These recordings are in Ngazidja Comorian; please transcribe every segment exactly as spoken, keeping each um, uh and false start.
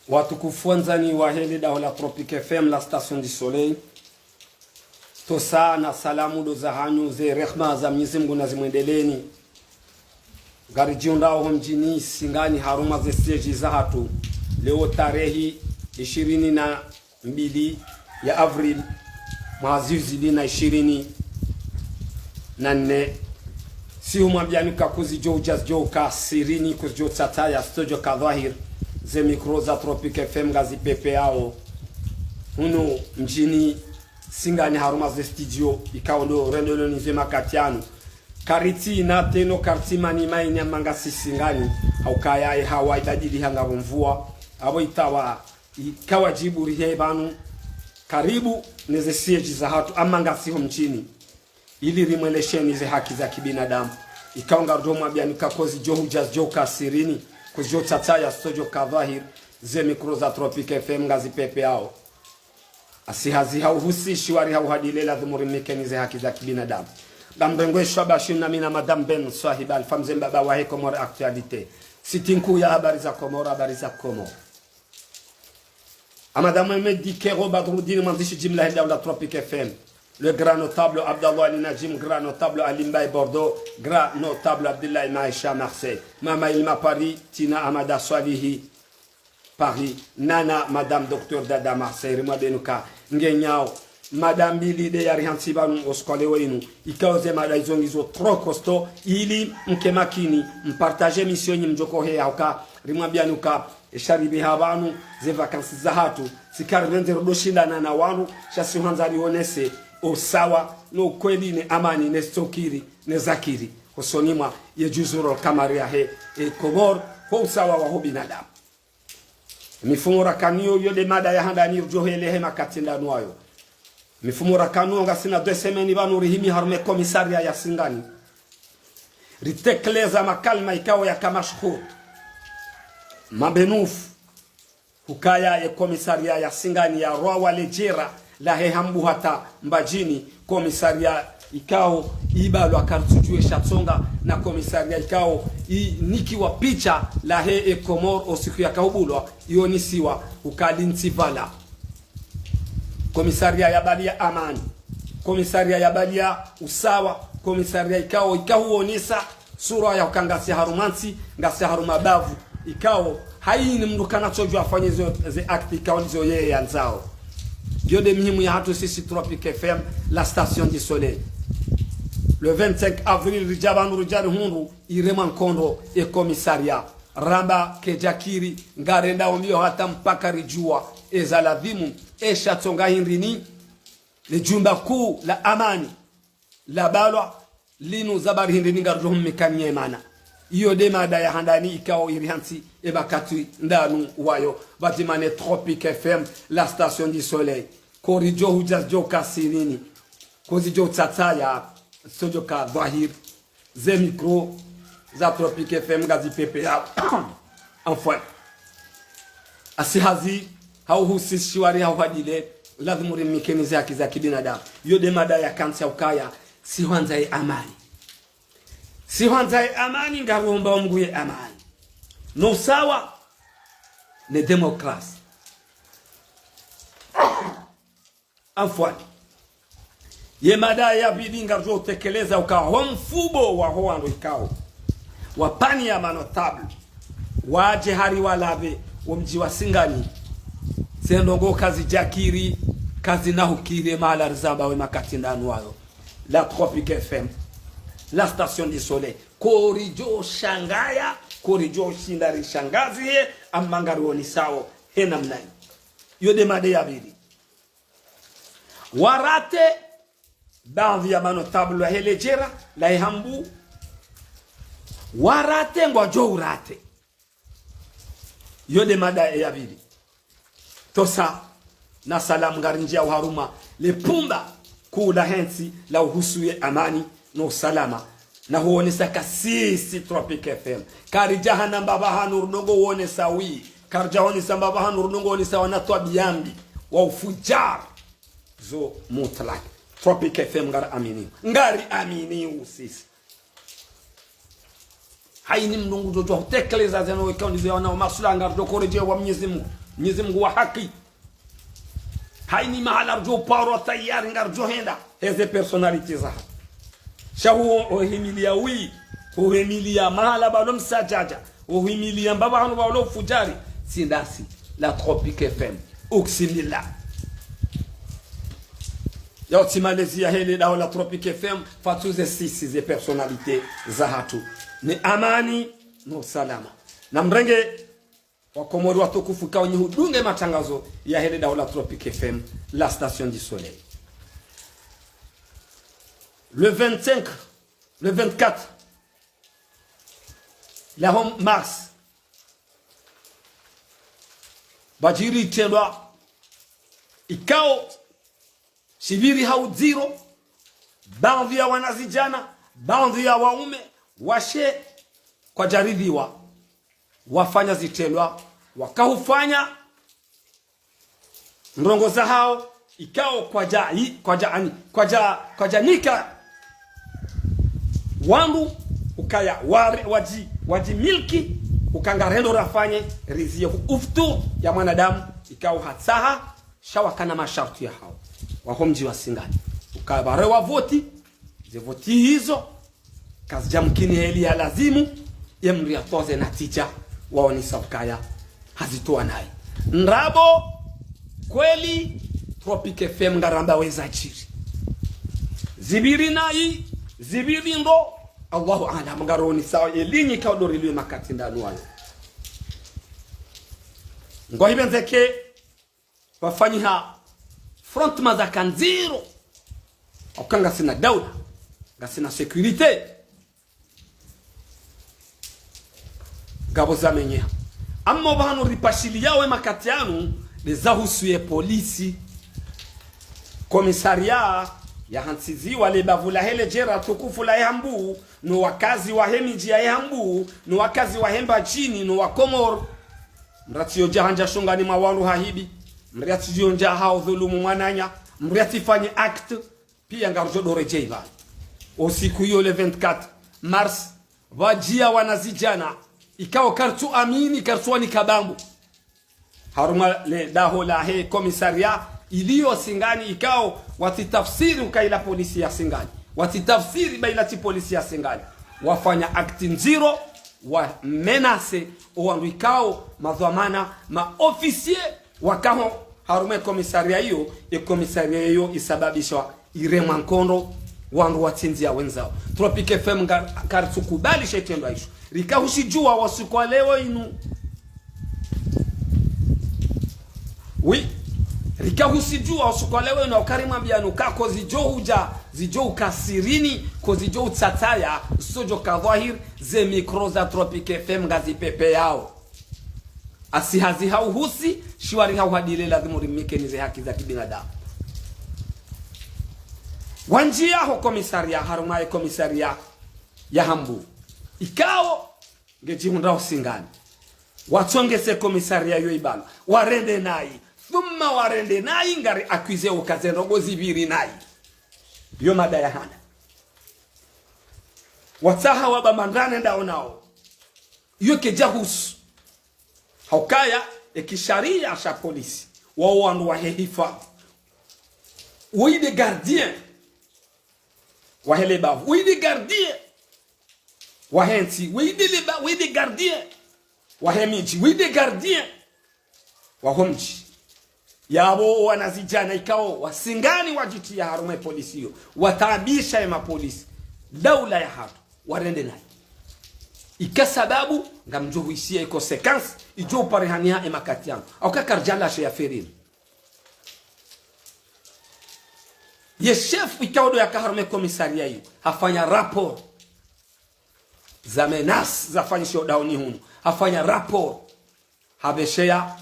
Watukufu wandzani wahe le daho la Tropic F M, la station du soleil. Tosa na salamu ndo zahanyu, ze rehma za Mwenyezi Mungu nazimwendeleeni. Ngaridjihundrao ho mdjini Singani harumwa ze siège zahatru. Leo tarehi ishirini na mbili ya avril, mwaha zihwi zili na ishirini na nne. Sihumwambiani ka kuzidjo udja zidjo ka sirini, kuzidjo tsataya zitsodjo ka dhwahir, ze micro za Tropic F M ngazipepeao hunu mdjini Singani harumwa ze studio, ikao ndo rendoloni ze makati yanu. Karitsi na teno karitsi mani maini, amma ngasi Singani, haukaya ye hawa ibadiliha ngapvo mvua, apvo itawa ika wadjibu rihe pvanu karibu neze siège zahatru, amma ngasi ho mdjini, ili rimwelesheni ze haki za kibinadamu. Ikao ngarudjo mwambiani ka kuzidjo hudja zidjo ka sirini, kuzidjo tsataya zitsodjo ka dhwahir, ze micro za Tropic F M ngazipepeao. Asi hazi hauhusishiwa ri hauhadile, lazimu rimnikeni ze haki za kibinadamu. Ngamrengweshwa bashi na mi na Madame Ben Swahiba, Alpha Mze Mbaba wahe Comores Actualité. Site nkuu ya habari za Comores, habari za Comores. Ahmada Mohamed Dikero Badrudine, mwandzishi jimla he daho la Tropic F M. Le grand notable Abdallah Ali Najim, grand notable Ali Mbaye Bordeaux, grand notable Abdullah Maisha Marseille. Mama Ilma Paris, Tina Ahmada Swalihi Paris, Nana, Madame Docteur Dada Marseille, rimwambieni ka ngenyao mada mbili nde yarihantsi pvanu o usiku wa leo inu. Ikao ze mada izo ngizo trop costaud, ili mke makini, mpartage émission nyi mdjoko heya huka, rimwambiani ka esha ripviha pvanu ze vacances zahatru, tsi ka rirendze rudo shindana na wanu, sha si hwandza rionese o usawa, no ukweli, ne amani, ne zitsokiri, ne zakiri hosoni mwa ye djuzurul kamari yahe e Comores, ho usawa waho binadamu. Mifumo rakanayo, yo nde mada ya handani ridjo helehe makati ndanu wayo. Mifumo rakanayo ngasina deux semaines pvanu rihimi harumwa e commissariat ya Singani, ritekeleza makalima ikao yaka mashhur, mabenufu, hukaya ye commissariat ya Singani ya rwawa le djera lahe Hambu hata Mbadjini, commissariat ikao ibalwa karitsudjuwe sha tsonga, na commissariat ikao inikiwa picha lahe e Comores o usiku yaka ubulwa, ionisiwa uka lintsi pvala. Commissariat ya baliya amani, commissariat ya baliya usawa, commissariat ikao ika huonesa sura ya huka ngasi harumwa ntsi, ngasi harumwa bavu, ikao haini mndru kanatsodjo afanye zo, ze acte ikao ndizo yeye yandzao. Yo nde mihimu yahatru sisi Tropic F M, la station du soleil. Le vingt-cinq avril ridja pvanu ridja rihundru iremwa nkondo e commissariat. Ramba kedjakiri, ngarendao mbio hata mpaka ridjuwa eza lazimu, esha tsonga hindrini, le jumba kuu la amani labalwa, linu za bari hindrini ngarudjo humnikani ye mana. Iyo nde mada ya handani ikao irihantsi e makati ndanu wayo, pvadzima ne Tropic F M, la station du soleil. Koridjo hudja zidjo ka sirini, kozidjo tsataya zitsodjo ka dhwahir, ze micro za Tropic F M ngazipepeao. Enfin, asi hazi hauhusishiwa ri hauhadile, lazimu rimnikeni ze haki za kibinadamu. Yo nde mada ya kantsi ya ukaya, si hwandza ye amani. Si hwandza ye amani, ngaromba o Mngu ye amani, no usawa, ne démocratie. Afwani. Ye mada ya pvili ngaridjo utekeleza uka ho mfubo waho wandru ikao wapvani ya manotable, wadje hari walapve wo mdji wa Singani. Ze ndrongoo kazidjakiri, kazina hukiri, mahala rizamba we makati ndanu wayo. La Tropic F M, la station du soleil. Koridjo shangaya, koridjo shinda rishangazihe, amma ngarionesao he namna yi. Yo nde mada ya pvili. Warate, baadhwi ya manotable wahe le djera lahe Hambu, warate ngwadjo urate. Yo nde mada ya pvili. Tosa na salamu ngarindjiao harumwa le pumba kuu lahe ntsi la uhusu ye amani no usalama. Na huonesa ka sisi Tropic F M, karidja hana mbapvi hanu rudungo uonesa wi, karidja honesa mbapvi hanu rudungo uonesa wana twabiya mbi, wa ufujar. Zo mutlak. Tropic F M ngari aminio. Ngari aminio sisi. Haini mndru ngudjo djuwa hutekeleza zeno weka ndizo yaona wa masula ngaridjo koredjeya wa Mwenyezi Mungu. Mnyezi Mungu wa haki. Hayina mahala ridjo paro tayari ngaridjo henda. Heze personnalité zahatru. Sha hu, uhimilia wi, uhimilia mahala pvalo msadjadja, uhimilia mbapvi hanu pvalo fudjari, tsi ndasi, la Tropic F M. Uksimila. Ya utsi malezi ya hele daho la Tropic F M, fatsuze sisi ze personnalité zahatru. Ni amani, no salama. Na mrenge, Wakomori watukufu ikao nyi hudunge matangazo ya hele daho la Tropic F M, la station du soleil. Le vingt-cinq, le vingt-quatre, la home mars, pvadjiri itrendwa ikao shipviri ha udziro, baadhwi ya wanazidjana, baadhwi ya waume, washe, kwadjaridhiwa, wafanya zitrendwa, wakahufanya ndrongo zahao, ikao kwadja, i, kwadja ani, kwadja, kwadjanika wandru ukaya ware, wadji, wadjimiliki, uka ngarendo rafanye, riziye hu uftu ya mwanadamu, ikao hatsaha, sha wakana masharti yahao. Waho mdji wa Singani. Uka pvare wavoti, ze voti hizo, kazidja mkini heli ya lazimu, ye mndru yatoze natija, waonesa ukaya, hazitowa nayi. Ndrabo, kweli, Tropic F M ngaramba weza djiri. Zipviri nayi, zipviri ndo, Allahu aalam, ngaronisao, elinyi kaudori lwe makati ndanu wayo. Ngo hipvendze ke, pvafanyiha front mazaka ndziro. Oka ngasina daula, ngasina sécurité. Ngapvo zamenyeha. Amma pvahanu ripashiliyawo emakati yanu, nde zahusu ye polisi. Komisariya yahantsiziwa le bavu lahe le djera tukufu lahe Hambu, no wakazi wahe midji yahe Hambu, no wakazi wahe Mbadjini, no Wakomori. Mndru yatsiyondja handja shongani mwa wandru hahibi. Mndru yatsiyondja haudhulumu mwananya. Mndru yatsifanye acte. Piya ngarudjo doredjeyi pvanu. Osiku iyo le vingt-quatre mars, pvadjiya wanazidjana, ikao karitsu amini, karitsu wanika bambu. Harumwa le daho lahe komisariya iliyo Singani ikao watsitafsiri uka ila polisi ya Singani. Watsitafsiri ba ila tsi polisi ya Singani. Wafanya acte ndziro, wamenase owandru ikao madhwamana, ma officier, wakaho harumwa e komisariya iyo, e komisariya iyo isababishwa iremwa nkondo, wandru watsindziya wenzao. Tropic F M nga-, karitsukubali she itrendwa isho. Rika hushidjuwa osiku wa leo inu. Oui. Rika hushidjuwa osiku wa leo inu, uka rimwambiyani uka ko zidjo hudja, zidjo uka sirini, ko zidjo utsatsaya, zisodjo ka dhwahiri, ze mikro za Tropic F M ngazipepeyao. Asi hazi hauhusi, shiwari hauhadile lazimu rimikeni ze haki za kibinadamu. Wandjiya ho komisariya, harumwa ye komisariya ya Hambu. Ikao, ngedjihundrao Singani. Watsongese komisariya yo ibala. Warende nayi. Thumma warende nayi ngari accusé uka ze ndrongo zipviri nayi. Yo mada ya handa. Watsaha waba mandrane ndao nao. Iyo kedjahusu. Haukaya, eki shariya sha polisi. Wao wandru wahe hifadhwi. Woyi nde gardien. Wahe le bavu. Woyi nde gardien. Wahe ntsi. Woyi nde le ba-, woyi nde gardien. Wahe midji. Woyi nde gardien. Waho mdji. Yapvo wanazidjana ikao wa Singani wadjitiya harumwa e polisi iyo. Wataabisha ye mapolisi. Daula yahatru. Warende nayi. Ika sababu, ngamdjo huishiya e conséquence, idjo uparihaniha emakati yanu. Auka karidjalashe ya ferini. Ye chef ikao ndo yaka harumwa e komisariya iyo. Hafanya rapport. Za menace, zafanyishiwa daoni hunu. Hafanya rapport. Hapvesheya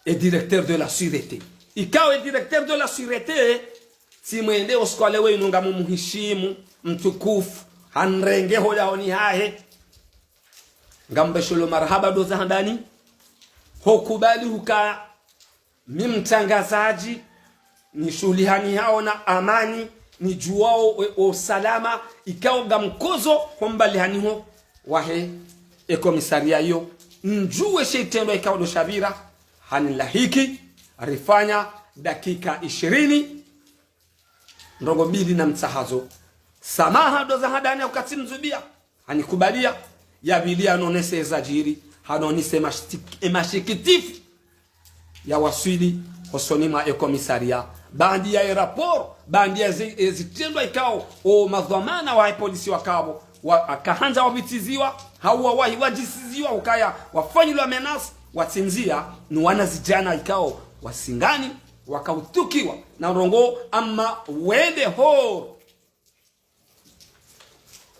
e directeur de la sûreté. Ikao e directeur de la sûreté, tsi mwende osiku wa leo inu ngamumuhishimu, mtukufu, hanrenge ho daoni hahe. Ngambesheleo marahaba ndo za handani. Ho kubali huka mi mtrangazadji, nishuhulihanihao na amani, nidjuwao e, o salama, ikao ngamkozo ho mbalihaniho wahe e komisariya iyo, ndjuwe she itrendwa ikao ndo shavira, Hanilahiki, rifanya dakika ishirini, ndrongoo mbili na mtsahazo. Samaha ndo za handani ya ukati mzubia. Hanikubalia, ya pvili hanonese ezadjiri, hanonese mashtik-, emashikitifu ya waswili hosoni mwa e komisaria. Baanda ya e rapport, baanda ya zi-, e zitrendwa ikao, o madhwamana wa e polisi wakapvo, wa, kahandza wapvitsiziwa, hau wawahi wadjisiziwa, ukaya wafanyilwa menace, watsindzia, ni wanazidjana ikao, wa Singani, wakautukiwa, na ndrongoo, amma wende horo.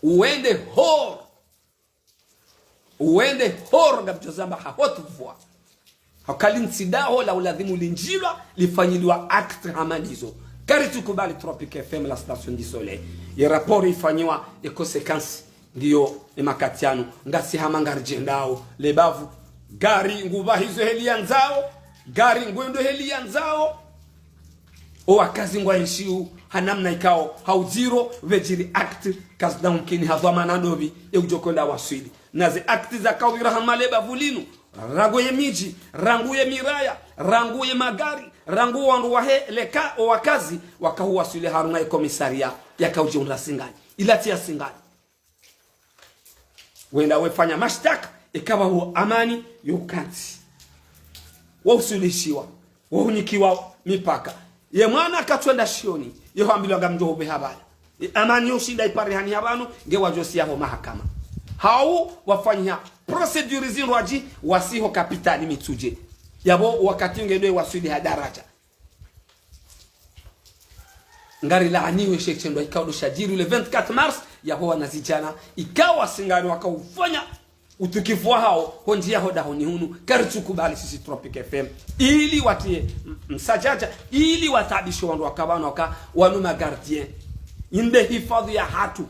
Wende horo. Wende horo ngamdjo zamba ha haute voix. Hauka li ntsi daho la uladhimu lindjilwa, lifanyilwa acte hama ndizo. Karitsukubali Tropic F M, la station du soleil. Ye rapport ifanyiwa, e conséquence, ngiyo e makati yanu, ngasi hama ngaridjendao, le bavu, gari ngupvahizo heli yandzao, gari ngwendo heli yandzao. O wakazi ngwaenshio ha namna ikao, ha udziro, pvedjiri acte, kazina umkini ha dhwamana ndopvi, e udjo kwenda waswili. Na ze acte zakao pvira hama le bavu linu, rangu ye midji, rangu ye miraya, rangu ye magari, rangu wandru wahe leka, o wakazi, wakao waswili harumwa e komisaria, yakao udjo undra Singani. Ilatsi ya Singani. Wenda wefanya mashtaka, ikapvaho amani yo ukantsi. Wausulishiwa, waunikiwa mipaka. Ye mwana katswenda shioni, ye hwambilwa ngamdjo hupve habari. Ye amani yo ushinda iparihani ha pvanu, nge wadjo siya ho mahakama. Hau wafanyiha procédure zindrwadji, wasi ho kapitali Mitsudje. Yapvo wakati nge ndo waswili ha daradja. Ngarilaaniwe she shitrendwa ikao ndo shadjiri le vingt-quatre mars, yapvo wanazidjana, ikao wa Singani wakaufanya utukifu wahao, ho ndziya ho dahoni hunu, karitsukubali sisi Tropic F M. Ili watriye m-, msadjadja, ili wataabishe wandru waka pvanu waka wanu ma gardien. Inde hifadhwi ya hatru.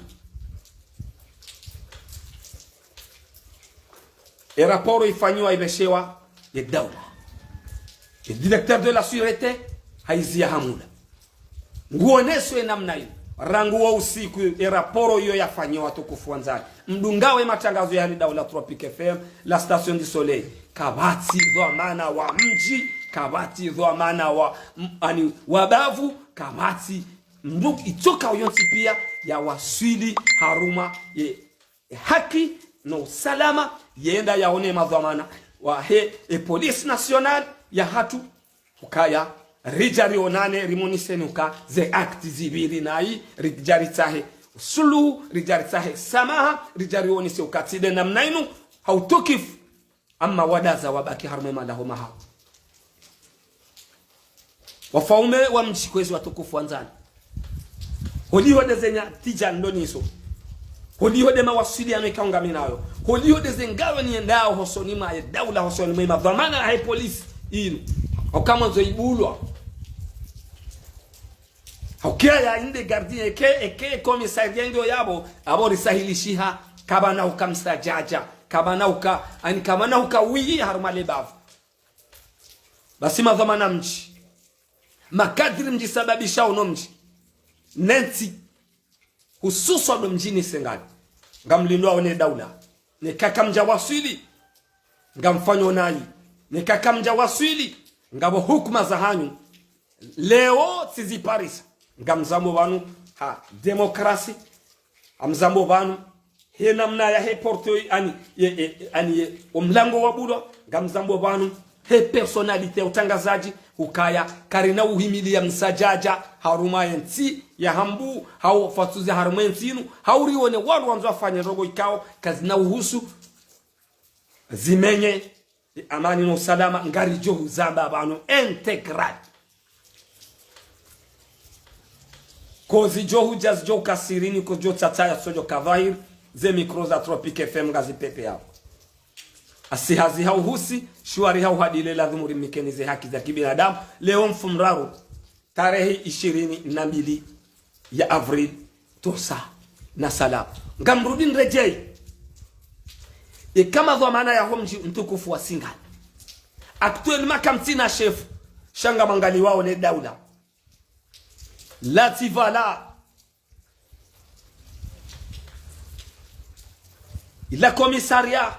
E rapport ifanyiwa ipveshewa ye daula. Ye directeur de la sûreté, haiziya hamuna. Nguoneswe namna iyo. Rangu wo usiku, e rapport iyo yafanyiwa watukufu wandzani. Mdungao e matrangazo ya hali daula Tropic F M, la station du soleil. Kapvatsi dhwamana wa mdji, kapvatsi dhwamana wa, m-, ani, wa bavu, kapvatsi mdru itsoka uyontsi pia ya waswili harumwa ye haki no usalama, yenda yaone madhwamana wahe e police nationale ya hatru, ukaya ridja rionane, rimoneseni uka ze acte zipviri nayi, ridja ritsahe suluhu, ridja ritsahe samaha, ridja rionese uka tsi nde namna inu, ha utukifu. Amma wadaza wabaki harumwa e malaho mahao. Wafaume wa mdji kwezi watukufu wandzani. Holiho nde ze nyatija ndo nizo. Holiho nde mawaswiliano ikao ngami nayo. Holiho nde ze ngawe niyendao hosoni mwa ye daula, hosoni mwa ye madhwamana yahe polisi inu. Hauka mwandzo ibulwa. Hauka ya inde gardien eke, eke komisaria ngiyo yapvo, apvo risahilishiha, kapvana uka msadjadja, kapvana uka, ani kapvana uka wiyi harumwa le bavu. Basi madhwamana mdji, makadiri mdjisababisha ono mdji, ne ntsi, hususwa no mdjini Singani, ngamlindwao ne daula, neka kamdja waswili, ngamfanyo nayi, neka kamdja waswili, ngapvo hukuma zahanyu, leo tsiziparisa, ngamzambo pvanu ha démocratie, ngamzambo pvanu he namna yahe porte, ani, ye, ye, ani, ye, o mlango wabulwa, ngamzambo pvanu he personnalité ya utrangazadji, ukaya karina uhimiliya msadjadja harumwa ye ntsi ya hambu, hau fatsuzi harumwa ye ntsi inu, hau rione wandru wandzo wafanye ndrongoo ikao kazina uhusu zimenye e amani no usalama, ngaridjo huzamba pvanu intégral. Ko zidjo hudja zidjo uka sirini, ko zidjo tsatsaya, zo zidjo ka dhwahiri, ze micro za Tropic F M ngazipvepveyao. Asi hazi hau husi, shiwari hau hadile, ladhimu rimnikeni ze haki za kibinadamu. Leo mfumraru, tarehi ishirini na mbili ya avril, tosa na salama. Ngamrudi nredjeyi. Eka madhwamana yaho mdji mtukufu wa Singani, actuellement kamtsina shefu, sha ngamwangaliwao ne daula. La tsi pvala. Ila komisaria.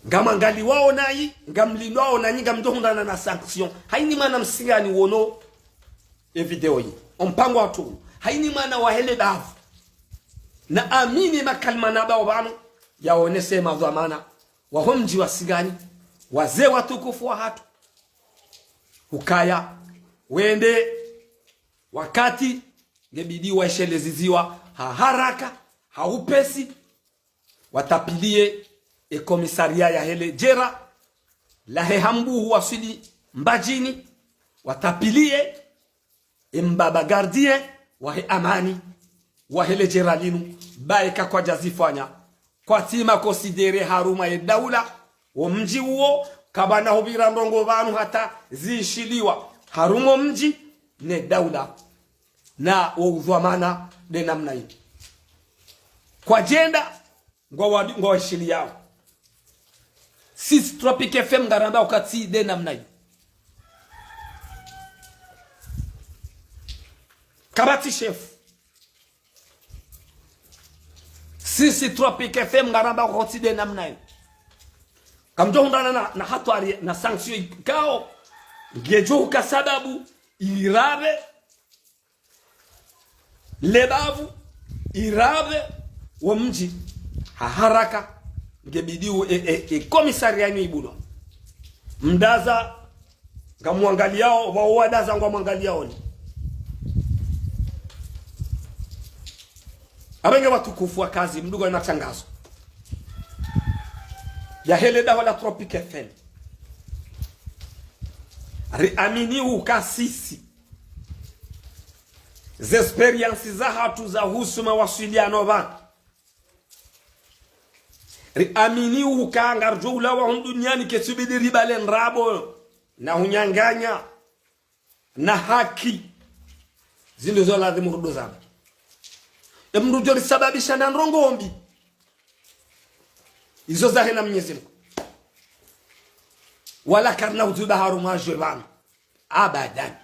Ngamwangaliwao nanyi, ngamlindwao nanyi, ngamdjo hundrana na sanction. Hayini mwana msingani wono e video yi. O mpango wa tunu. Hayini mwana wa hele bavu. Na amini makalima nambao pvanu, yaonese madhwamana waho mdji wa Singani, wazee watukufu wahatru. Ukaya, wende wakati, ngebidi waisheleziziwa ha haraka, ha upesi, watapiliye e komisariya ya hele jera lahe Hambu waswili Mbadjini, watapiliye e mbaba gardien wahe amani wa hele jera linu, baye ka kwadjazifanya, kwatsi ma considéré harumwa ye daula, wo mdji uwo, kapvana hupvira ndrongoo pvanu hata zishiliwa harumwa o mdji ne daula. Na wo udhwamana nde namna yi. Kwadjenda, ngwa wadi-, ngwa washiliyao. Sisi Tropic F M ngaramba ukaya tsi nde namna yi. Kapvatsi shefu. Sisi Tropic F M ngaramba ukaya tsi nde namna yi. Ngamdjo hundrana na, na hatwari na sanction ikao ngedjo huka sababu irapve le bavu, irapve wo mdji ha haraka, ngebidi u-, e, e, e komisariya yinu ibulwa. Mdaza ngamwangaliyao, pvao wadaza ngwamwangaliyaoni. Apvenge watukufu wakazi, mdungo na matangazo ya hele daho la Tropic F M. Riamini uka sisi, ze expérience zahatru za husu mawaswiliyano pvanu. Riamini uka ngaridjo ulawa hunu duniani ketsubidi ribale ndrabo na hunyanganya na haki. Zinu zo ladhimu rudo zamba. E mdru djo risababisha na ndrongoo mbi. Izo zahe na Mnyezi Mngu. Wala karina udjuba harumwa djwe pvanu. Abadan.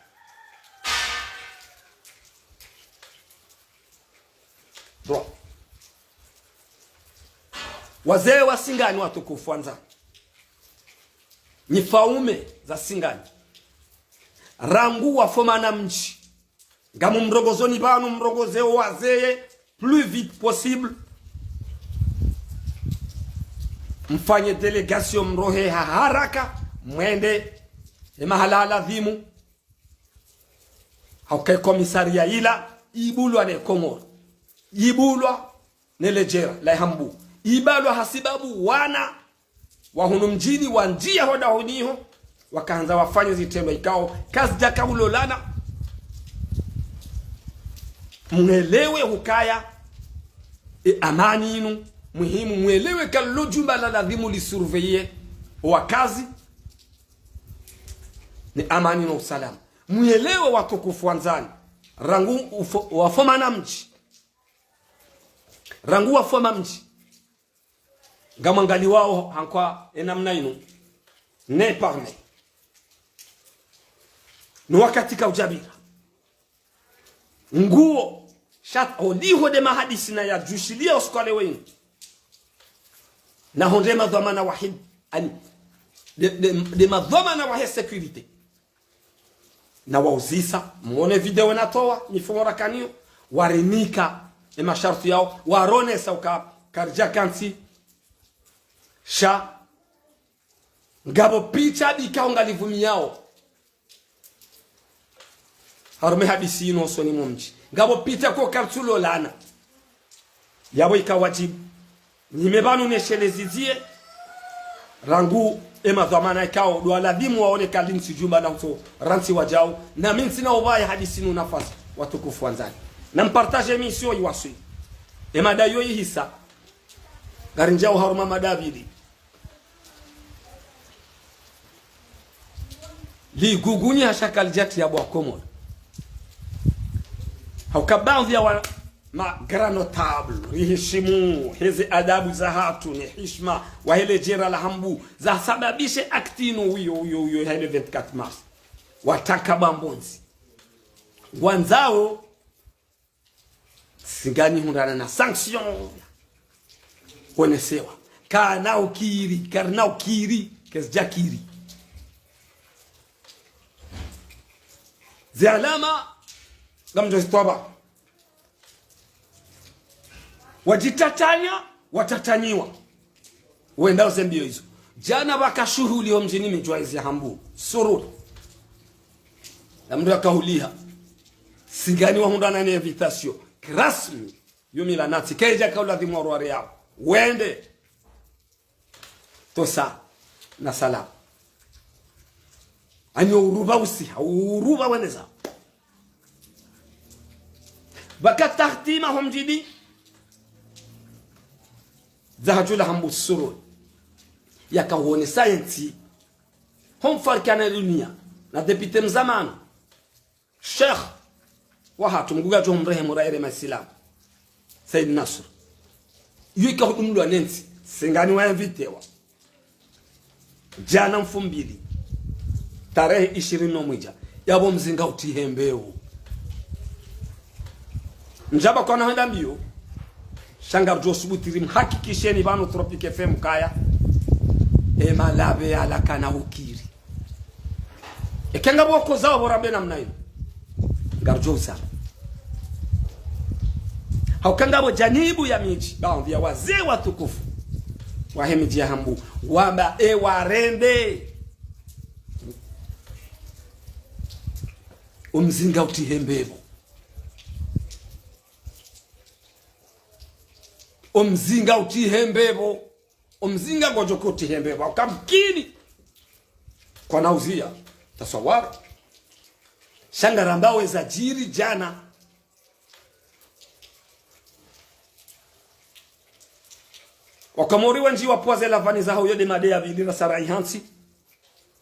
Bon. Wazee wa Singani watukufu wandzani. Nyi faume za Singani. Rangu wafoma na mdji. Ngamumrongozoni pvanu, mrongoze o wazee plus vite possible. Mfanye délégation mrohe ha haraka, mwende e mahala ladhimu. Hauka e komisariya ila ibulwa ne Komori, ibulwa ne le jera la Hambu, ibulwa hasibabu wana wa hunu mdjini wandjiya ho dahoni ho, wakahandza wafanye zitrendwa ikao kazidjaka ulolana. Mwelewe hukaya e amani inu muhimu, mwelewe ka lo djumba la ladhimu li surveiller o wakazi ne amani no usalama. Mwelewe watukufu wandzani, rangu ufo-, wafoma na mdji. Rangu wafoma mdji. Ngamwangaliwao hankwa e namna inu. Ne parme. No wakati kaudjapvira. Nguo, sha, oliho de mahadisi na ya djushiliya usiku wa leo inu. Na honde madhwamana wahe, ani, de, de, de madhwamana wahe sécurité. Na wauzisa, mwone video natowa, mifumo rakaniyo, warinika e masharti yao, waronesa uka karidja kantsi, sha, ngapvo picha bikao ngalivumiyao. Harumwa e hadisi inu usoni mwa mdji. Ngapvo picha ko kartsu lolana. Yapvo ika wadjibu. Nime pvanu nesheleziziye. Rangu e madhwamana ikao ndo ladhimu waone ka linu tsi djumba la utso rantsi wadjau. Na mi ntsina upvaya hadisi inu nafasi watukufu wandzani. Na mpartage émission iwaswi. E mada yo ihisa. Ngarindjiao harumwa mada mbili. Ligugunyi hasha kalidjatsi ya bwa Komori. Hauka baadhwi ya wa ma grand notable, rihishimu, heze adabu zahatru, ne hishima, wahe le jera la Hambu, zasababishe acte inu wiyo, wiyo, wiyo, hele vingt-quatre mars. Watraka bambondzi. Wandzao, Singani hundrana na sanction. Wonesewa. Kana ukiri, karina ukiri, kazidjakiri. Ze alama, ngamdjo zitwaba. Wadjitatanya, watatanyiwa. Wendao ze mbio izo. Djana pvaka shuhuli ho mdjini Midjwaizi Hambu. Sururi. Na mndru yakahuliha. Singani wahundrana ne invitation. Kirasmi. Yo mila natsi. Kaidjaka uladhimu wa rwari yao. Wende. Tosa na salama. Anyo uruba usiha, uruba weneza. Pvaka tahtima ho mdjini. Zahadjula Hambu Sururi. Yakaonesa yentsi. Ho mfarikana dunia. Na député mzamani. Sheikh wahatru, Mngu ngudjo mrehemu, raisi wa Maislamu, Said Nasr. Yo ikahudumulwa nentsi, Singani wa invitewa. Djana mfumbili, tarehi ishirini no mwidja, yapvo mzinga utihe mbepvo. Ndjaba kwana hwenda mbio, sha ngamdjo subutu ri mhakikisheni pvanu Tropic F M kaya, e malapve yala kana ukiri. Eka ngapvo wakozao pvo rambe namna inu. Ngarudjo usa. Hauka ngapvo djanibu ya midji, baadhwi ya wazee watukufu wahe midji ya Hambu, wamba e warende. O mzinga utihe mbepvo. O mzinga utihe mbepvo. O mzinga ngodjo ka utihe mbepvo. Hauka mkini. Kwana uzia. Taswawara. Sha ngaramba weza djiri djana. Wakomori wendji wapvwaze lavani zahao yo de made ya pvili ra sarai hantsi.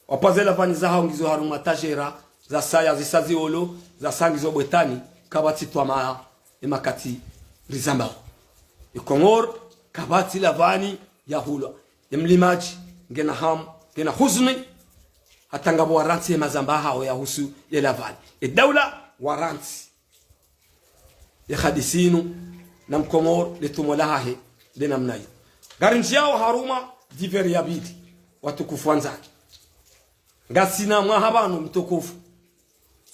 Wapvwaze lavani zahao ngizo harumwa tajera, zasaya zisa ziolo, zasa ngizo bwetani, kapvatsi twamaya, e makati rizambao. E Komori, kapvatsi lavani ya hulwa. E mlimadji, ngena hamu, ngena huzuni, hata ngapvo warantsi e mazamba hao ya husu ye lavani. E daula, warantsi. Ye hadisi inu, na Mkomori, le tumo lahahe, le namna iyo. Ngarindjiao harumwa, divers ya pvili, watukufu wandzani. Ngasina mwaha pvanu mtukufu.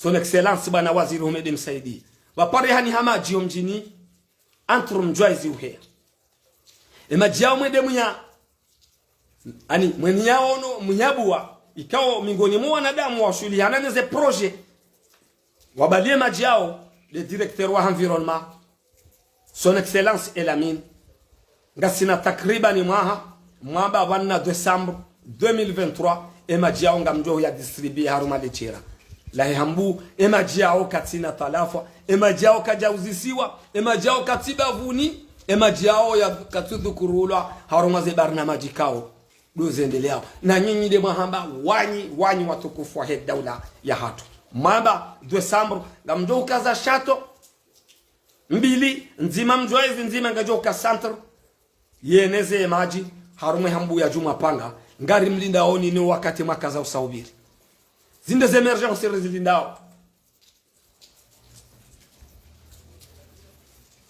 Son Excellence Bwana Waziri Houmed Msaidié. Pvapvare hani ha madji yo mdjini, entre Mdjwaizi Uheya. E madji yao mwende muya, ani, mweni yaono, muyabuwa, ikao mingoni mwa wanadamu washuhulihana neze projet. Wabaliye madji yao, le directeur wa environnement, Son Excellence Elamine. Ngasina takribani mwaha, mwamba pvanu décembre deux mille vingt-trois, e madji yao ngamdjo ya distribuer harumwa le djera lahe Hambu, e madji yao katsina talafwa, e madji yao kadjauzisiwa, e madji yao katsi bapvuni, e madji yao ya katsi dhukurulwa harumwa ze barnamadji kao ndo zendeleao. Na nyinyi de mwahamba, wanyi, wanyi watukufu wahe daula yahatru. Mwamba, décembre, ngamdjo ukaza château mbili, ndzima Mdjwaizi, ndzima ngadjo uka centre, yeneze madji, harumwa e Hambu ya djumwa panga, ngarimlindaoni ne wakati mwakaza usaubiri. Zinde ze émergence rizilindao.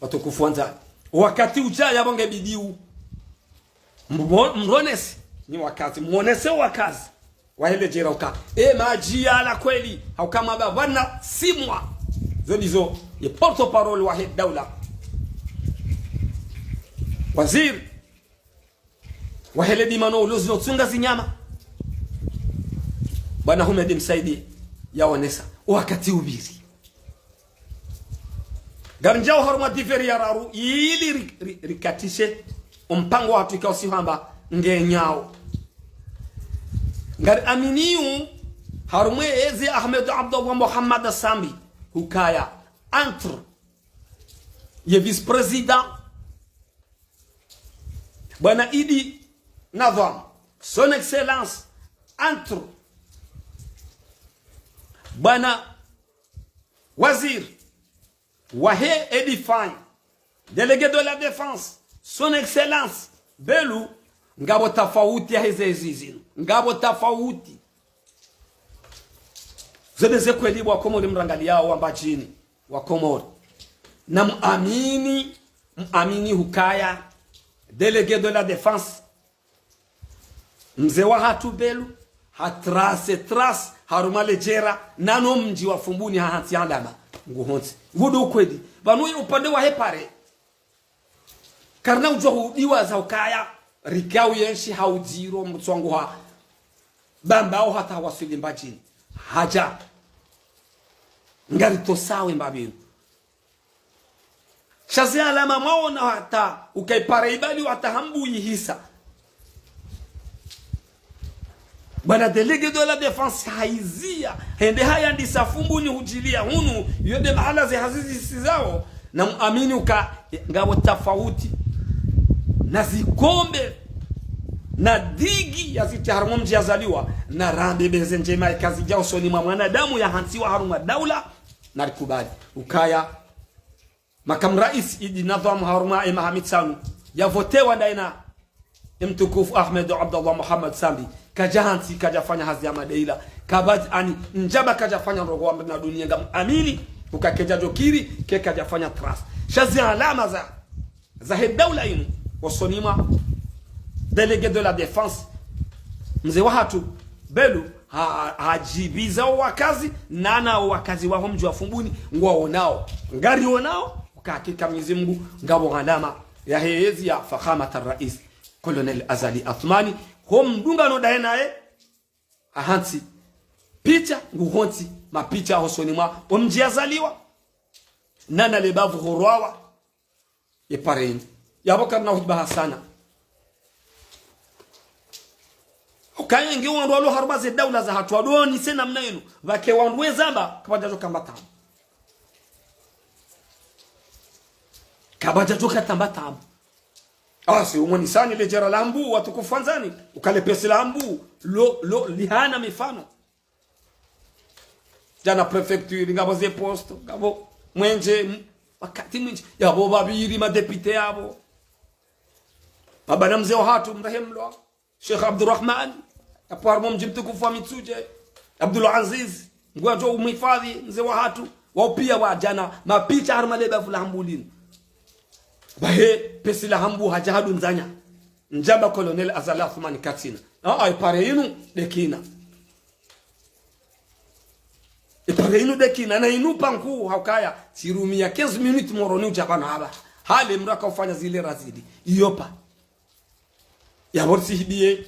Watukufu wandzani. Wakati udja yapvo nge bidiu. Mbo-, mronese, ni wakazi. Mwonese wakazi wahe le djera uka e madji yala kweli. Hauka mwamba pvanu simwa. Zo ndizo, ye porte-parole wahe daula. Waziri. Wahe le dima no ulozi no tsunga zinyama. Bwana Houmed Msaidié yaonesa wakati upviri. Ngarindjiao harumwa divers ya raru ili ri-, ri-, rikatishe o mpango wahatru ikao si hamba ngenyao. Ngariaminiyo harumwa ezi Ahmed Abdallah Mohamed Sambi hukaya entre ye vice-président Bwana Idi Nadham, Son Excellence, entre Bwana Waziri wahe e défense, Délégué de la Défense, Son Excellence Belou, ngapvo tafauti yahe ze ezi zinu, ngapvo tafauti. Zende ze kweli bo Wakomori mrangaliyao wamba djini. Wakomori. Na muamini, muamini hukaya, Délégué de la Défense, Mze wahatru Belu, ha trace, trace, harumwa le jera, nano mdji wa Fumbuni ha hantsi alama. Nguhontsi. Ngudo ukweli. Pvanu ye upande wahe pare. Karina udjo hudiwaza ukaya, rikao yenshi ha udziro mtswangu ha Bambao hata waswili Mbadjini. Hadja. Ngaritosawe mbapvi inu. Sha ze alama mwaona hata ukaipare ibali hata hambu yihisa. Bwana délégué de la défense haizia, hende hayandisa Fumbuni hudjilia hunu, yo nde mahala ze hazi zisizao, na muamini uka, ngapvo tafauti. Na zikombe, na digi ya ziti harumwa mdji yazaliwa, na rambe beze ndjema ikazi dja usoni mwa mwanadamu ya hantsiwa harumwa daula, na rikubali. Ukaya, makamu raisi Idi Nadhwamu harumwa emaha mitsanu ya votewa ndaye na mtukufu Ahmed Abdallah Mohamed Sambi, kadja hantsi, kadja fanya hazi ya madeila, kabadji ani ndjaba kadja fanya ndrongo wa mna dunia ngamuamini, uka kedja djokiri, ke kadja fanya trace. Sha ze alama za, zahe daula inu, osoni mwa délégué de la défense, mze wahatru, Belu, ha, ha, hadjibiza owakazi, nana owakazi waho mdji wa Fumbuni, ngwaonao. Ngarionao, uka hakika Mwenyezi Mungu, ngapvo alama, yahe yezi ya Fakhamat al-Rais, Colonel Azali Assoumani, ho mdungano ndaye naye, ha hantsi. Picha, nguhontsi, mapicha hosoni mwa, omdji yazaliwa, nana le bavu horwawa, ye pare inu. Yapvo karina hudjibaha sana. Ukaya nge wandru walo harumwa ze daula zahatru wadoni se namna inu. Pvake wandru wezamba, kapvadja djoka mba tamu. Kapvadja djoka tamba tamu. Asi, umwenisani le jera la Hambu, watukufu wandzani. Uka le pesi la Hambu, lo, lo, lihana mifano. Djana préfecture, ngapvo ze poste, ngapvo mwenje, m-, wakati mwindji. Yapvo pvapviri madéputé yapvo. Pvabana mze wahatru, mrehemlwa. Sheikh Abdurrahman, yapvo harumwa mdji mtukufu wa Mitsudje. Abdul Aziz, Mngu adjo umhifadhi, mze wahatru. Wao pia wadjana, mapicha harumwa le bavu la Hambu linu. Pvahe, pesi la Hambu hadja hadundzanya. Ndjaba Colonel Azali Assoumani katsina. Ah, ah, ye pare inu, ndekina. Ye pare inu ndekina, na inu panku, ha ukaya, tsirumia quinze minutes Moroni udja pvanu hapva. Hale mdru akaufanya zile razidi. Iyo pa. Yapvo tsihibiye,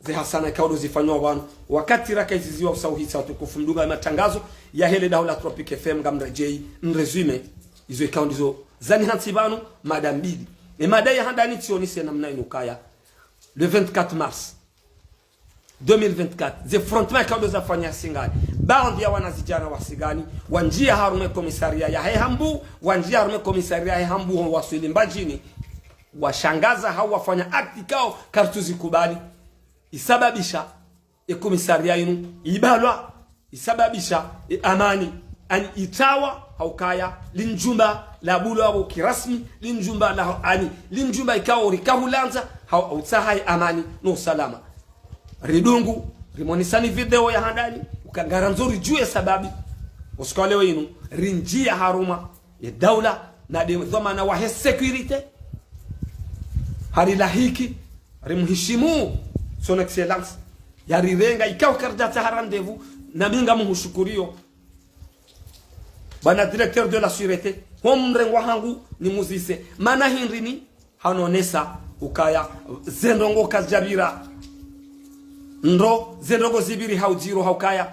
ze hasana ikao ndo zifanywa pvanu. Wakati raka iziziwa usauhisa watukufu mdunga ya matangazo, yahe le daho la Tropic F M ngamredjei, mrésumé, izo ikao ndizo zani hantsi pvanu, mada mbili. E mada ya handani tsionise namna inu ukaya. Le vingt-quatre mars deux mille vingt-quatre, ze affrontement ikao ndo zafanya Singani. Baadhi ya wanazidjana wa Singani, wandjia harumwa e commissariat yahe Hambu, wandjia harumwa e commissariat yahe Hambu ho waswili Mbadjini, washangaza hau wafanya acte ikao karitsuzikubali. Isababisha e commissariat inu ibalwa, isababisha e amani ani itrawa, ha ukaya li ndjumba labulwa pvo kirasmi, li ndjumba la ani, li ndjumba ikao rikahulandza, ha utsaha e amani no usalama. Ridungu, rimonisani video ya handani, uka ngarandzo ridjuwe sababu. Usiku wa leo inu, rindjia harumwa ye daula, na nde dhwamana wahe sécurité. Harilahiki, rimhishimu, Son Excellence. Yarirenga, ikao karidjatsaha rendez-vous, na mi ngamhushukuriyo. Bwana directeur de la sûreté, ho mrengo wahangu nimuzise. Mana hindri ni, hanonesa, ukaya, ze ndrongo kazidjapvira. Ndo, ze ndrongo zipviri ha udziro ha ukaya.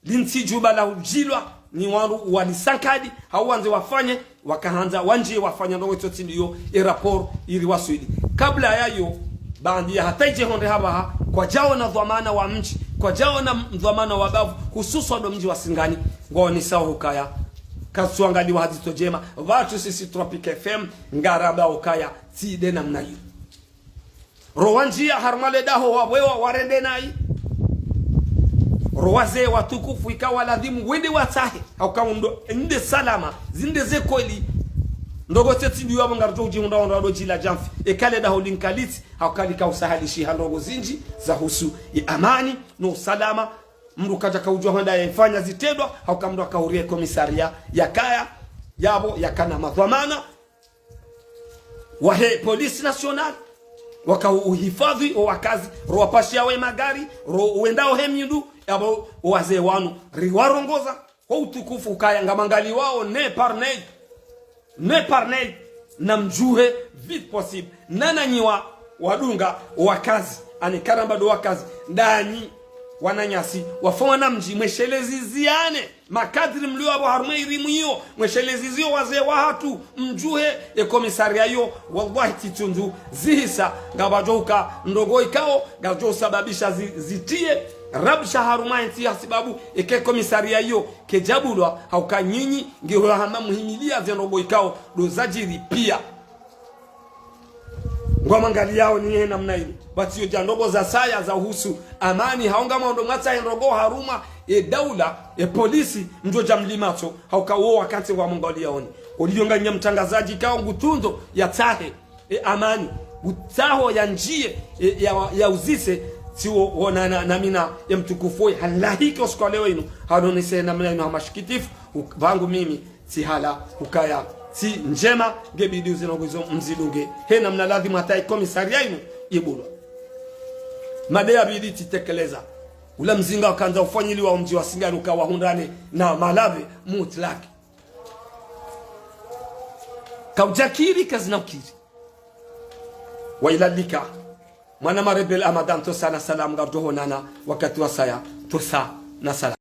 Lintsi djumba la udjilwa ni wandru walisankadi, hau wandze wafanye, wakahandza wandjie wafanya ndrongo itsotsi ndiyo, e rapport iri waswili. Kabla yayo, baadhi ya hata idje hondre hapvaha, kwadjaona dhwamana wa mdji, kwadjaona m-, dhwamana wa bavu, hususwa ndo mdji wa Singani, ngwaonesao hukaya. Katsuangaliwa ha dzitso djema, pvatsu sisi Tropic F M, ngarambao ukaya, tsi nde namna iyo. Ro wandjia harumwa le daho wapvewa warende nayi. Ro wazee watukufu ikao ladhimu wende watsahe. Hauka ndo nde salama, zinde ze kweli. Ndrongo tsotsi ndiyo yapvo ngaridjo udjihundra wandru wadodjila djamfi. Eka le daho linkalitsi, hauka lika usahalishiha ndrongo zindji zahusu ye amani no usalama. Mndru kadjaka udjuwa hwenda yafanya zitrendwa, hauka mndru akahuriya commissariat yakaya, yapvo yakana madhwamana wahe police nationale. Waka uhifadhwi owakazi, rowapashia we magari, rowendao he mindru, yapvo owazee wanu riwarongoza ho utukufu ukaya ngamwangaliwao nez par nez, nez par nez, namdjuhe vite possible. Na nanyi wa, wadunga owakazi, ani karamba ndo wakazi, ndanyi wananyasi, wafanya namdji, mwesheleziziane, makadri mlio apvo harumwa irimu iyo, mweshelezizie owazee wahatru, mdjuhe, e komisaria iyo, wallahi tsi tsundru, zihisa, ngapvadjo uka ndrongoo ikao, ngazidjo usababisha zi, zitie rabsha harumwa entsi ya sababu, eka e komisaria iyo, kedjabulwa, hauka nyinyi, ngiyo hama muhimilia ze ndrongoo ikao, ndo zadjiri pia. Ngwamwangaliao nyi he namna inu. Pvatsi yo dja ndrongoo zasaya za uhusu amani, hau ngamwando mwatsahe ndrongoo harumwa, e daula, e polisi, mdjo dja mlimatso, hauka wo wakati ngwamwangaliao nyi. Oliyo nganya mtrangazadji kao ngutsundro yatsahe, e amani, utsaho yandjie, e, ya, yauzise, tsiwo wonana na mina, e mtukufu, halahiki osiku wa leo inu, hanonese namna inu ha mashikitifu, u, pvangu mimi, tsihala ukaya tsi ndjema, ngebidi uzinongo izo mzidunge. He namna ladhimu hata i komisaria inu ibulwa. Mada ya pvili tsitekeleza. Ula mzinga wakandza ufanyiliwa omdji wa Singani uka wahundrane na malapve mutlak. Kaudjakiri kazina ukiri. Wa ila lika. Mwana marebel Amadan tosa na salam ngarudjo honana wakati wasaya tosa na salam.